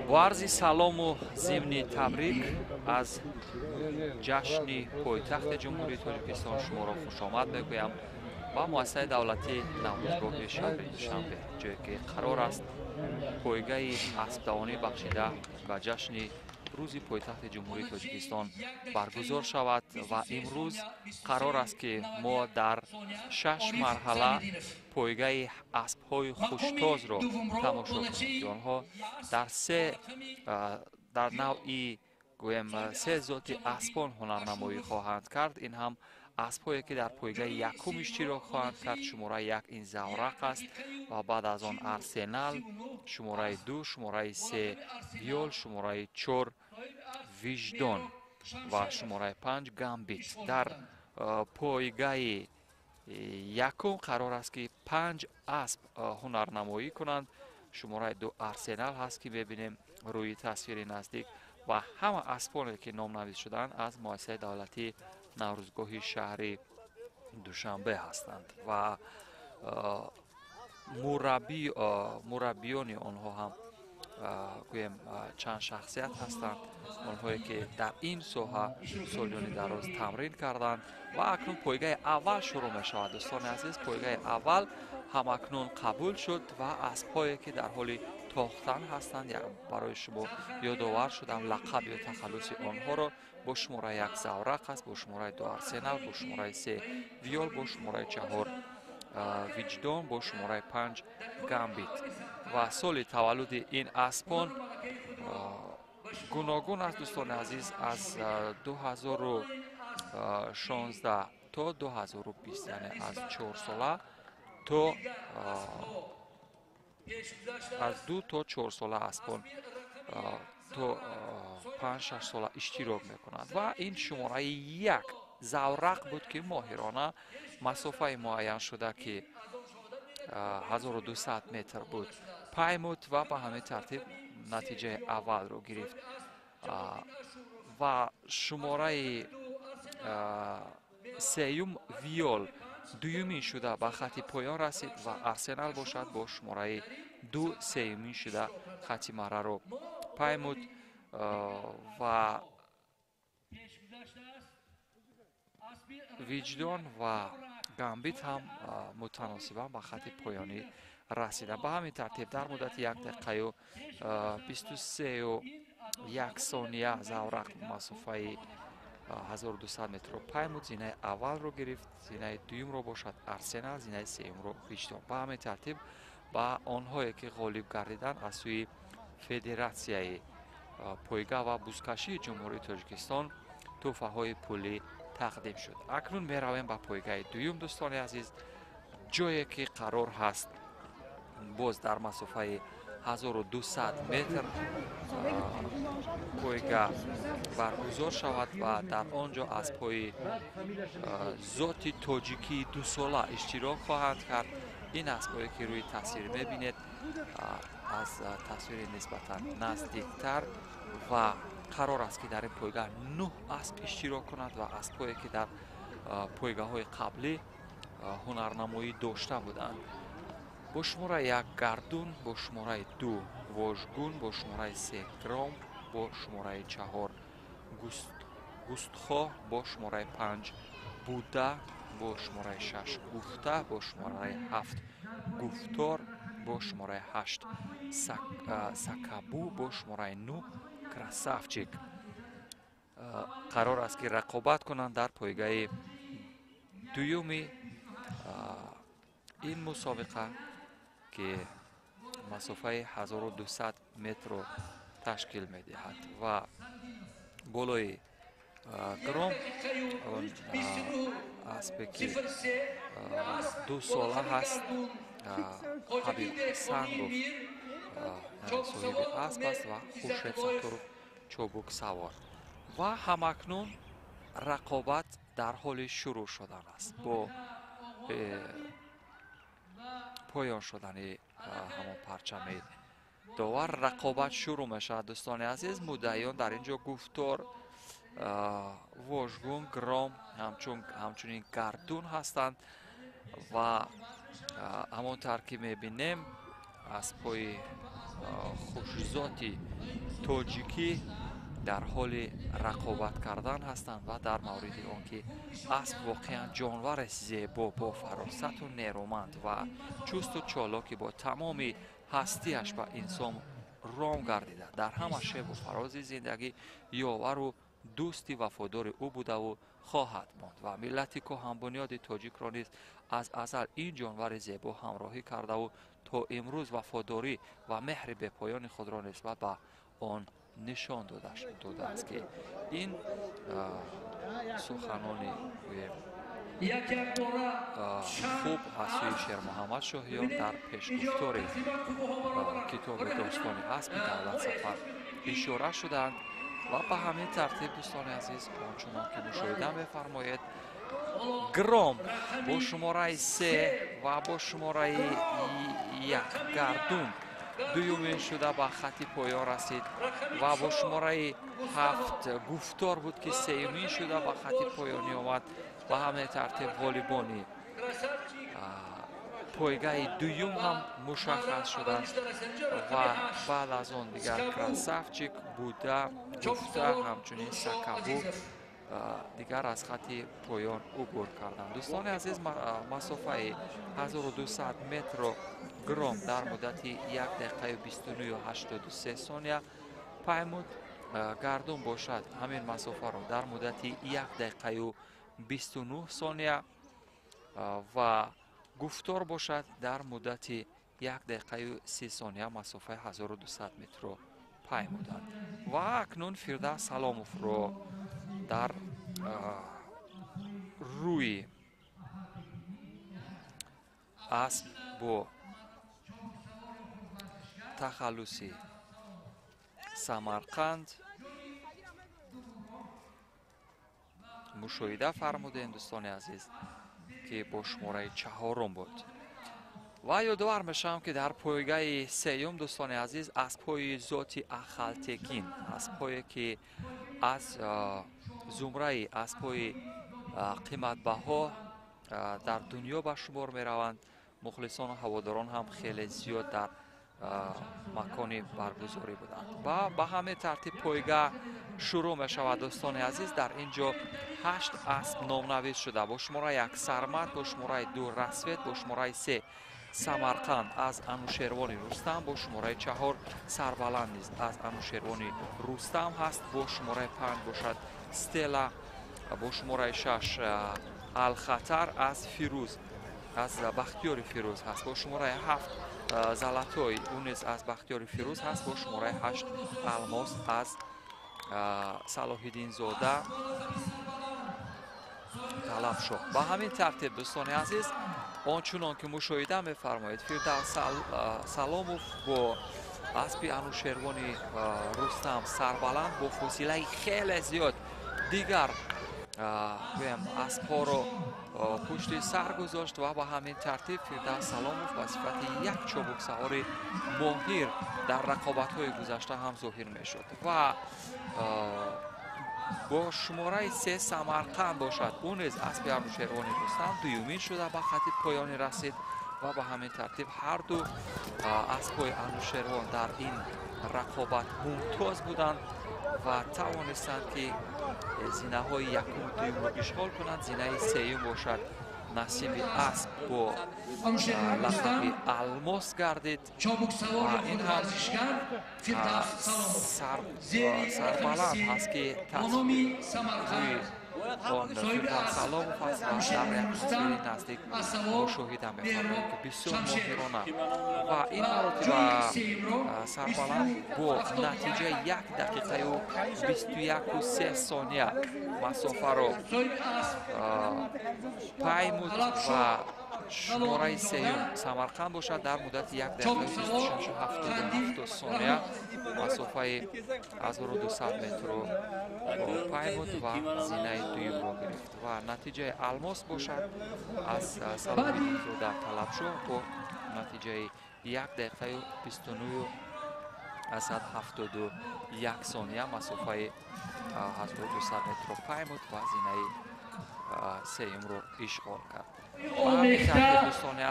Бо арзи салому зимни табрик аз ҷашни пойтахти Ҷумҳурии Тоҷикистон шуморо хушомад мегӯям ба муассисаи давлатии Наврӯзгоҳи шаҳри Душанбе, ҷое ки қарор аст пойгаи аспдавонӣ бахшида ба ҷашни рӯзи пойтахти Ҷумҳурии Тоҷикистон баргузор шавад. Ва имрӯз қарор аст, ки мо дар шаш марҳала пойгаи аспҳои хуштозро тамошо кунем, ки онҳо дар се дар навъи гӯем се зоти аспон ҳунарнамоӣ хоҳанд кард. Ин ҳам аспҳое, ки дар пойгаи якум иштирок хоҳанд кард. Шумораи як ин Заврақ аст ва баъд аз он Арсенал, шумораи ду, шумораи се Виёл, шумораи чор Виҷдон ва шумораи панҷ Гамбит. Дар пойгаи якум қарор аст, ки панҷ асп ҳунарнамоӣ кунанд. Шумораи ду Арсенал ҳаст, ки мебинем рӯи тасвири наздик, ва ҳама аспоне, ки номнавис шуданд, аз муассисаи давлатии Наврӯзгоҳи шаҳри Душанбе ҳастанд ва мураббиёни онҳо ҳам гӯем чанд шахсият ҳастанд, онҳое ки дар ин соҳа солиёни дароз тамрин карданд. Ва акнун пойгаи аввал шурӯъ мешавад. Дӯстони азиз, пойгаи аввал ҳамакнун қабул шуд ва аспҳое, ки дар ҳоли тохтан ҳастанд, барои шумо ёдовар шудам лақаб ё тахаллуси онҳоро: бо шумораи як Заврақ аст, бо шумораи ду Арсенал, бо шумораи се Виёл, бо шумораи чаҳор Виҷдон, бо шумораи панҷ Гамбит. Ва соли таваллуди ин аспон гуногун аст, дӯстони азиз, аз 2016 то 2020, яъне аз 4 сола то аз 2 то 4 сола аспон то 5-6 сола иштирок мекунанд. Ва ин шумораи як Заврақ буд, ки моҳирона масофаи муайяншуда, ки 1200 метр буд, паймуд ва ба ҳамин тартиб натиҷаи аввалро гирифт. Ва шумораи сеюм Виёл дуюмин шуда ба хатти поён расид ва Арсенал бошад, бо шумораи ду сеюмин шуда хатти мараро паймуд. Ва Виҷдон ва Гамбит ҳам мутаносибан ба хатти поёнӣ расиданд. Ба ҳамин тартиб дар муддати 1 дақиқаю 23 у 1 сония Заврақ масофаи 1200 метрро паймуд, зинаи аввалро гирифт, зинаи дуюмро бошад Арсенал, зинаи сеюмро Виҷдон. Ба ҳамин тартиб ба онҳое, ки ғолиб гардиданд, аз сӯи Федератсияи пойга ва бузкашии Ҷумҳурии Тоҷикистон тӯҳфаҳои пулӣ тақдим шуд. Акнун меравем ба пойгаи дуюм, дӯстони азиз, ҷое ки қарор ҳаст боз дар масофаи 1200 метр пойга баргузор шавад ва дар он ҷо аспҳои зоти тоҷикии дусола иштирок хоҳанд кард. Ин аспҳое, ки рӯи тасвир мебинед, аз тасвири нисбатан наздиктар, ва қарор аст, ки дар ин пойга нӯҳ асп иштирок кунад ва аспҳое, ки дар пойгаҳои қаблӣ ҳунарнамоӣ дошта буданд: бо шумораи як Гардун, бо шумораи ду Вожгун, бо шумораи се Гром, бо шумораи чаҳор Густхоҳ, бо шумораи панҷ Буда, бо шумораи шаш Гуфта, бо шумораи ҳафт Гуфтор, бо шумораи ҳашт Сакабу, бо шумораи нӯҳ Красавчик қарор аст, ки рақобат кунанд дар пойгаи дуюми ин мусобиқа, ки масофаи 1200 метрро ташкил медиҳад. Ва болои Гром, он аспе, ки 2 сола ҳаст, Ҳабиб Сангов соҳиби асп аст ва Хуршед Сатторов чобуксавор. Ва ҳамакнун рақобат дар ҳоли шурӯъ шудан аст. Бо поён шудани ҳамон парчами довар рақобат шурӯъ мешавад, дӯстони азиз. Муддаиён дар ин ҷо Гуфтор, Вожгун, Гром, ҳамчунин Гардун ҳастанд. Ва ҳамон тавр ки мебинем, аспҳои хушзоти тоҷикӣ дар ҳоли рақобат кардан ҳастанд ва дар мавриди он ки асп воқеан ҷонварест зебо, бо фаросату нерӯманд ва чусту чолоки бо тамоми ҳастиаш ба инсон ром гардида, дар ҳама шебу фарози зиндагӣ ёвару дӯсти вафодори ӯ будаву хоҳад монд ва миллати кӯҳанбунёди тоҷикро низ аз азал ин ҷонвари зебо ҳамроҳӣ кардаву то имрӯз вафодорӣ ва меҳри бепоёни худро нисбат ба он нишон додааст, ки ин суханони гӯем хуб аз сӯи Шермуҳаммад Шоҳиён дар пешгуфтори китоби достони аспи Давлат Сафар ишора шуданд. Ва ба ҳамин тартиб, дӯстони азиз, ончунон ки мушоҳида мефармоед, Гром бо шумораи 3 ва бо шумораи 1 Гардун дуюмин шуда ба хатти поён расид ва бо шумораи 7 Гуфтор буд, ки сеюмин шуда ба хатти поёнӣ омад. Ба ҳамин тартиб ғолибони пойгаи дуюм ҳам мушаххас шуданд ва баъд аз он дигар Красавчик буда, Гуфта, ҳамчунин Сакабу дигар аз хатти поён убур карданд. Дӯстони азиз, масофаи 1200 метрро Гром дар муддати 1 дақиқаю 29,83 сония паймуд. Гардун бошад ҳамин масофаро дар муддати 1 дақиқаю 29 сония ва Гуфтор бошад дар муддати 1 дақиқаю 30 сония масофаи 1200 метрро паймуданд. Ва акнун Фирдавс Саломовро дар рӯи асп бо тахаллуси Самарқанд мушоҳида фармудем, дӯстони азиз, ки бо шумораи 4 буд. Ва ёдовар мешавам, ки дар пойгаи сеюм, дӯстони азиз, аспҳои зоти Ахалтекин, аспҳое ки аз зумраи аспҳои қиматбаҳо дар дунё ба шумор мераванд, мухлисону ҳаводорон ҳам хеле зиёд дар макони баргузорӣ буданд. Ва ба ҳамин тартиб пойга шурӯъ мешавад, дӯстони азиз. Дар ин ҷо 8 асп номнавис шуда: бо шумораи 1 Сармат, бо шумораи 2 Рассвет, бо шумораи 3 Самарқанд аз Анушервони Рустам, бо шумораи 4 Сарбаланд низ аз Анушервони Рустам ҳаст, бо шумораи 5 бошад Стела, бо шумораи 6 Алхатар аз Фирӯз, аз Бахтиёри Фирӯз ҳаст, бо шумораи 7 Залатой, ӯ низ аз Бахтиёри Фирӯз ҳаст, бо шумораи 8 Алмос аз Салоҳиддинзода Талабшоҳ. Ба ҳамин тартиб, дӯстони азиз, ончунон ки мушоҳида мефармоед, Фирдавс Саломов бо аспи Анушервони Рустам Сарбаланд бо фосилаи хеле зиёд дигар гӯям аспҳоро пушти сар гузошт ва ба ҳамин тартиб Фирдавс Саломов ба сифати як чобуксавори моҳир дар рақобатҳои гузашта ҳам зоҳир мешуд. Ва бо шумораи 3 Самарқанд бошад, ӯ низ аспи Анушервони Рустам дуюмин шуда ба хатти поёнӣ расид ва ба ҳамин тартиб ҳар ду аспҳои Анушервон дар ин рақобат мумтоз буданд ва тавонистанд, ки зинаҳои якуму дуюмро ишғол кунанд. Зинаи сеюм бошад насиби асп бо лақаби Алмос гардид ва ин ҳам сарбаланд ҳаст, ки рӯи он Фирдавс Саломов аст ва дар як тасвири наздик мушоҳида мефармоем, ки бисёр моҳирона ва ин маротиба Сарбаланд бо натиҷаи 1 дақиқаю 21,3 сония масофаро паймуд ва шумораи сеюм Самарқанд бошад дар муддати 1 дақиқаю 26,77 сония масофаи 1200 метрро паймуд ва зинаи дуюмро гирифт. Ва натиҷаи Алмос бошад аз Салоҳиддинзода Талабшоҳ бо натиҷаи 1 дақиқаю 29,71 сония масофаи 1200 метрро паймуд ва зинаи сеюмро ишғол кард. Омехта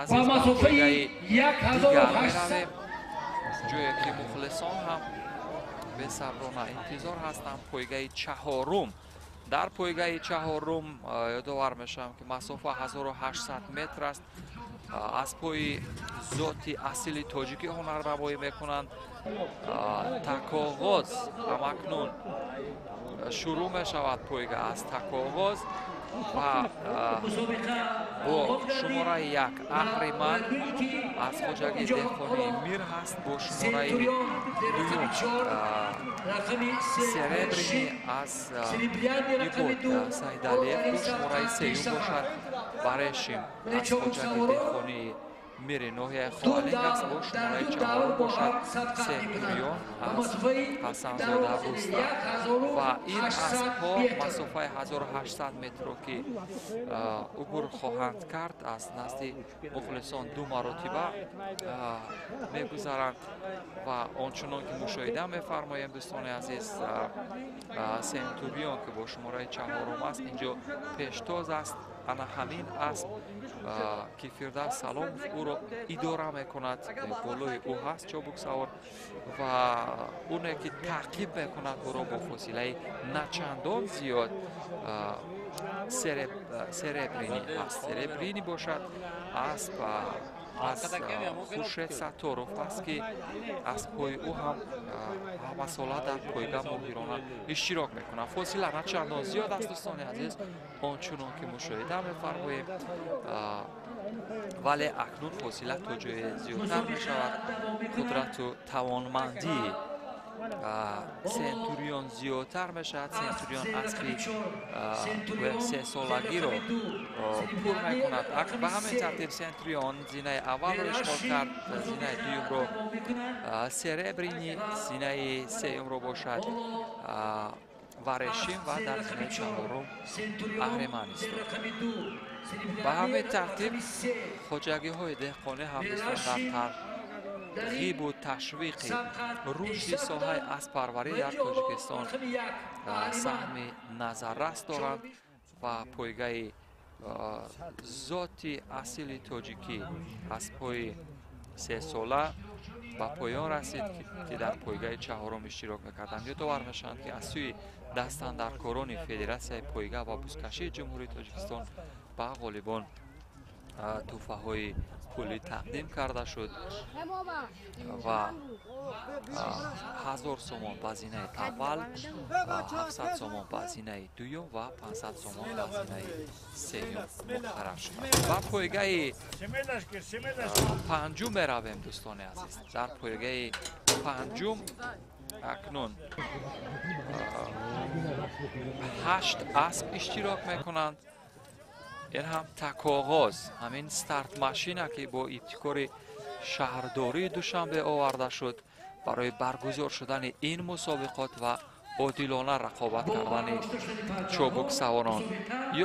ба масофаи 1800. Ҷое ки мухлисон ҳам бесаброна интизор ҳастанд. Пойгаи чаҳорум. Дар пойгаи чаҳорум ёдовар мешавам, ки масофа 1800 метр аст. Аспҳои зоти асили тоҷикӣ ҳунарнамоӣ мекунанд. Такоғоз ҳамакнун шурӯъ мешавад пойга аз такоғоз ва бо шумораи 1 Аҳриман аз хоҷагии деҳқонии Мир ҳаст, бо шумораи 2 Серебрини аз Ибод Сайдалиев, бо шумораи 3 бошад Барешим аз хоҷагии деҳқонии Мири ноҳияи Ховалинг аст, бо шумораи 4 бошад Сентурион аз Ҳасанзода Рустам. Ва ин аспҳо масофаи 1800 метрро ки убур хоҳанд кард, аз назди мухлисон ду маротиба мегузаранд. Ва ончунон ки мушоҳида мефармоем, дӯстони азиз, Сентурион ки бо шумораи 4 аст, инҷо пештоз аст. Ана ҳамин асп ки Фирдавс Саломов ӯро идора мекунад, болои ӯ ҳаст чобуксавор ва оне ки таъқиб мекунад ӯро бо фосилаи начандон зиёд Серебрини аст. Серебрини бошад асп аз Хуршед Сатторов аст, ки аспҳои ӯ ҳам ҳамасола дар пойга моҳирона иштирок мекунанд. Фосила начандон зиёд аст, дӯстони азиз, ончунон ки мушоҳида мефармоем, вале акнун фосила то ҷое зиёдтар мешавад. Қудрату тавонмандии Сентурион зиёдтар мешавад. Сентурион аспи сесолагиро пур мекунад. Ба ҳамин тартиб Сентурион зинаи аввалро ишғол кард, зинаи дуюмро Серебрини, зинаи сеюмро бошад Варешим ва дар зинаи чаҳорум Аҳриман истод. Ба ҳамин тартиб хоҷагиҳои деҳқонӣ ҳам дӯстон дар тарғибу ташвиқи рушди соҳаи аспарварӣ дар Тоҷикистон саҳми назаррас доранд ва пойгаи зоти асили тоҷикӣ аспҳои сесола ба поён расид, ки дар пойгаи чаҳорум иштирок мекарданд. Ёдовар мешаванд, ки аз сӯи дастандаркорони Федератсияи пойга ва бузкашии Ҷумҳурии Тоҷикистон ба ғолибон тӯҳфаҳои пулӣ тақдим карда шуд ва 1000 сомон ба зинаи аввал, 700 сомон ба зинаи дуюм ва 500 сомон ба зинаи сеюм муқаррар шуд. Ба пойгаи панҷум меравем, дӯстони азиз. Дар пойгаи панҷум акнун 8 асп иштирок мекунанд. Ин ҳам такоғоз, ҳамин стартмашина ки бо ибтикори шаҳрдории Душанбе оварда шуд барои баргузор шудани ин мусобиқот ва одилона рақобат кардани чобуксаворон.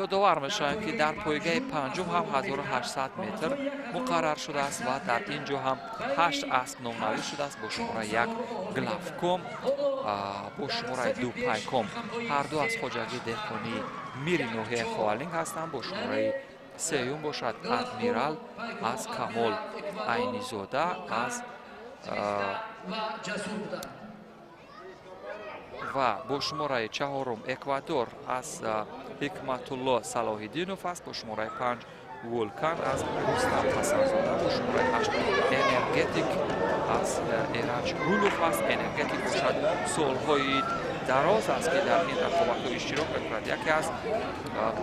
Ёдовар мешавем, ки дар пойгаи панҷум ҳам 1800 метр муқаррар шудааст ва дар ин ҷо ҳам 8 асп номнавис шудааст бо шумораи 1 Главком, бо шумораи 2 Пайком. Ҳарду аз хоҷагии деҳқонии Мири ноҳияи Ховалинг ҳастанд. Бо шумораи 3 бошад Адмирал аз Камол Айнизода аз ва бо шумораи 4 Эквадор аз Ҳикматулло Салоҳиддинов аст, бо шумораи 5 Вулкан аз Рустам Ҳасанзода, бо шумораи 8 Энергетик аз Эраҷ Гулов аст. Энергетик бошад солҳои дароз аст, ки дар ин рақобатҳо иштирок мекунад. Яке аз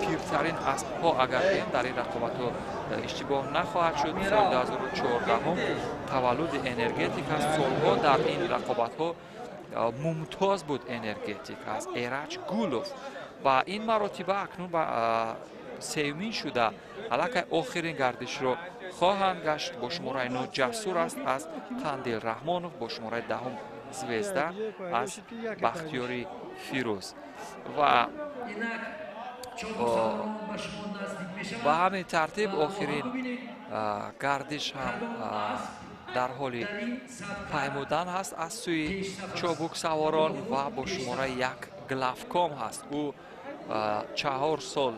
пиртарин аспҳо агар гӯем дар ин рақобатҳо иштибоҳ нахоҳад шуд. Соли 2014 таваллуди Энергетик аст. Солҳо дар ин рақобатҳо мумтоз буд Энергетик аз Эраҷ Гулов ва ин маротиба акнун ба сеюмин шуда аллакай охирин гардишро хоҳанд гашт. Бо шумораи 9 Ҷасур аст аз Қандил Раҳмонов, бо шумораи 10 Звезда аз Бахтиёри Фирӯз. Ва ба ҳамин тартиб охирин гардиш ҳам дар ҳоли паймудан ҳаст аз сӯи чобуксаворон ва бо шумораи 1 Главком ҳаст. Ӯ 4 сол,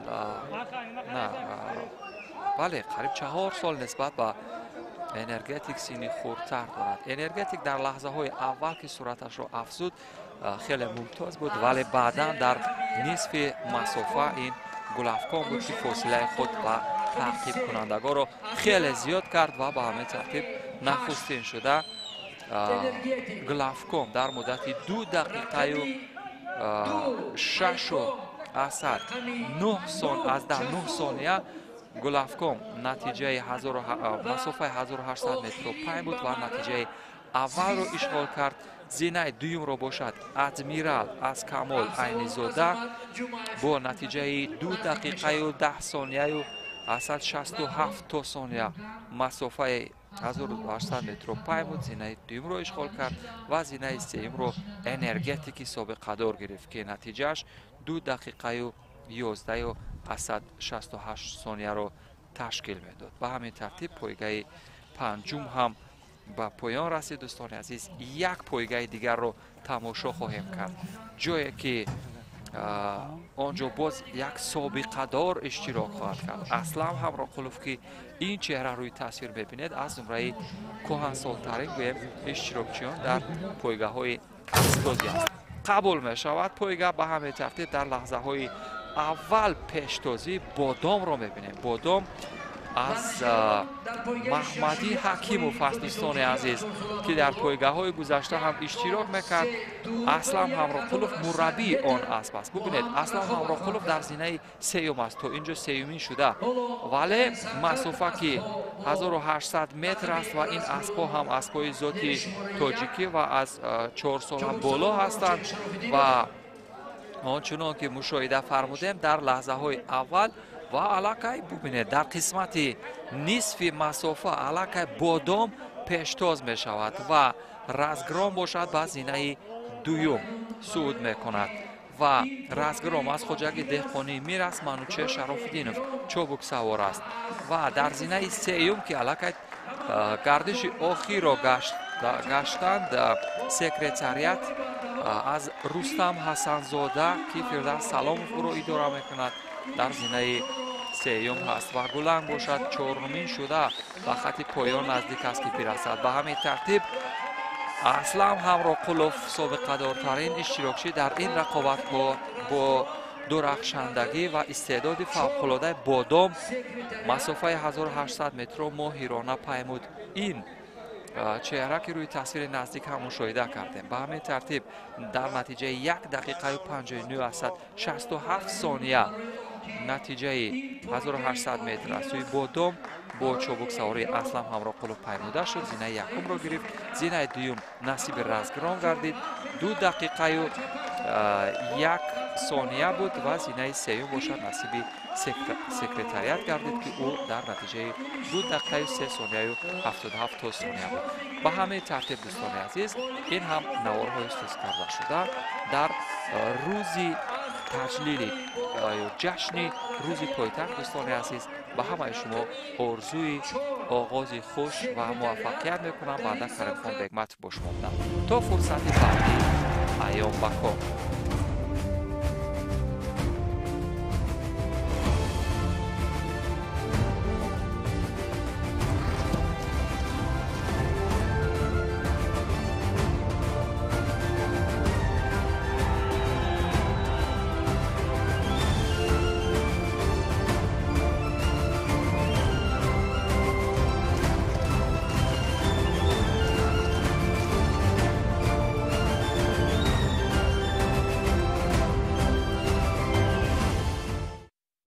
на, бале, қариб 4 сол нисбат ба Энергетик синни хурдтар дорад. Энергетик дар лаҳзаҳои аввал, ки суръаташро афзуд, хеле мумтоз буд, вале баъдан дар нисфи масофа ин Гулафкон буд, ки фосилаи худ ба таъқибкунандагонро хеле зиёд кард ва ба ҳамин тартиб нахустин шуда Гулафкон дар муддати 2 дақиқаю 6,9 сония Гулафкон натиҷаи масофаи 1800 метрро паймуд ва натиҷаи аввалро ишғол кард. Зинаи дуюмро бошад Адмирал аз Камол Айнизода бо натиҷаи 2 дақиқаю 10 сонияю 67 сония масофаи 1800 метрро паймуд, зинаи дуюмро ишғол кард ва зинаи сеюмро Энергетики собиқадор гирифт, ки натиҷааш 2 дақиқаю 11,68 сонияро ташкил медод. Ба ҳамин тартиб пойгаи панҷум ҳам ба поён расид. Дӯстони азиз, як пойгаи дигарро тамошо хоҳем кард, ҷое ки он ҷо боз як собиқадор иштирок хоҳад кард. Аслам Ҳамроқулов, ки ин чеҳра рӯи тасвир мебинед, аз зумраи кӯҳансолтарин гӯем иштирокчиён дар пойгаҳои аспдозӣ аст. Қабул мешавад пойга. Ба ҳамин тартиб дар лаҳзаҳои аввал пештозӣ Бодомро мебинем. Бодом аз Маҳмадӣ Ҳакимов аст, дӯстони азиз, ки дар пойгаҳои гузашта ҳам иштирок мекард. Аслам Ҳамроқулов мураббии он асп аст. Бубинед, Аслам Ҳамроқулов дар зинаи сеюм аст, то инҷо сеюмин шуда, вале масофа ки 1800 метр аст ва ин аспҳо ҳам аспҳои зоти тоҷикӣ ва аз 4 сола боло ҳастанд ва ончунон ки мушоҳида фармудем дар лаҳзаҳои аввал ва аллакай бубинед дар қисмати нисфи масофа аллакай Бодом пештоз мешавад ва Разгром бошад ба зинаи дуюм суд мекунад ва Разгром аз хоҷаги деҳқонии Мир аст, Манучер Шарофиддинов чобуксавор аст ва дар зинаи сеюм, ки аллакай гардиши охирро гаштанд, Секретариат аз Рустам Ҳасанзода, ки Фирдавс Саломов ӯро идора мекунад, дар зинаи сеюм ҳаст ва Гуланг бошад чорумин шуда ба хати поён наздик аст, ки бирасад. Ба ҳамин тартиб Аслам Ҳамроқулов собиқадортарин иштирокчӣ дар ин рақобатҳо бо дурахшандагӣ ва истеъдоди фавқулодаи Бодом масофаи 1800 метрро моҳирона паймуд. Ин чеҳра, ки рӯи тасвири наздик ҳам мушоҳида кардем, ба ҳамин тартиб дар натиҷаи 1 дақиқаю 59,67 сония натиҷаи 1800 метр аз сӯи Бодом бо чобуксавории Аслам Ҳамроқулов паймуда шуд. Зинаи якумро гирифт, зинаи дуюм насиби Разгром гардид, 2 дақиқаю 1 сония буд ва зинаи сеюм бошад насиби Секретариат гардид, ки ӯ дар натиҷаи 2 дақиқаю 3 сонияю 77 сония буд. Ба ҳамин тартиб, дӯстони азиз, ин ҳам наворҳои суст карда шуда дар рӯзи таҷлили ҷашни рӯзи пойтахт. Дӯстони азиз, ба ҳамаи шумо орзуи оғози хуш ва муваффақият мекунам. Баъда Каримхон Бегматов бо шумо будам. То фурсати баъдӣ, айём ба кор.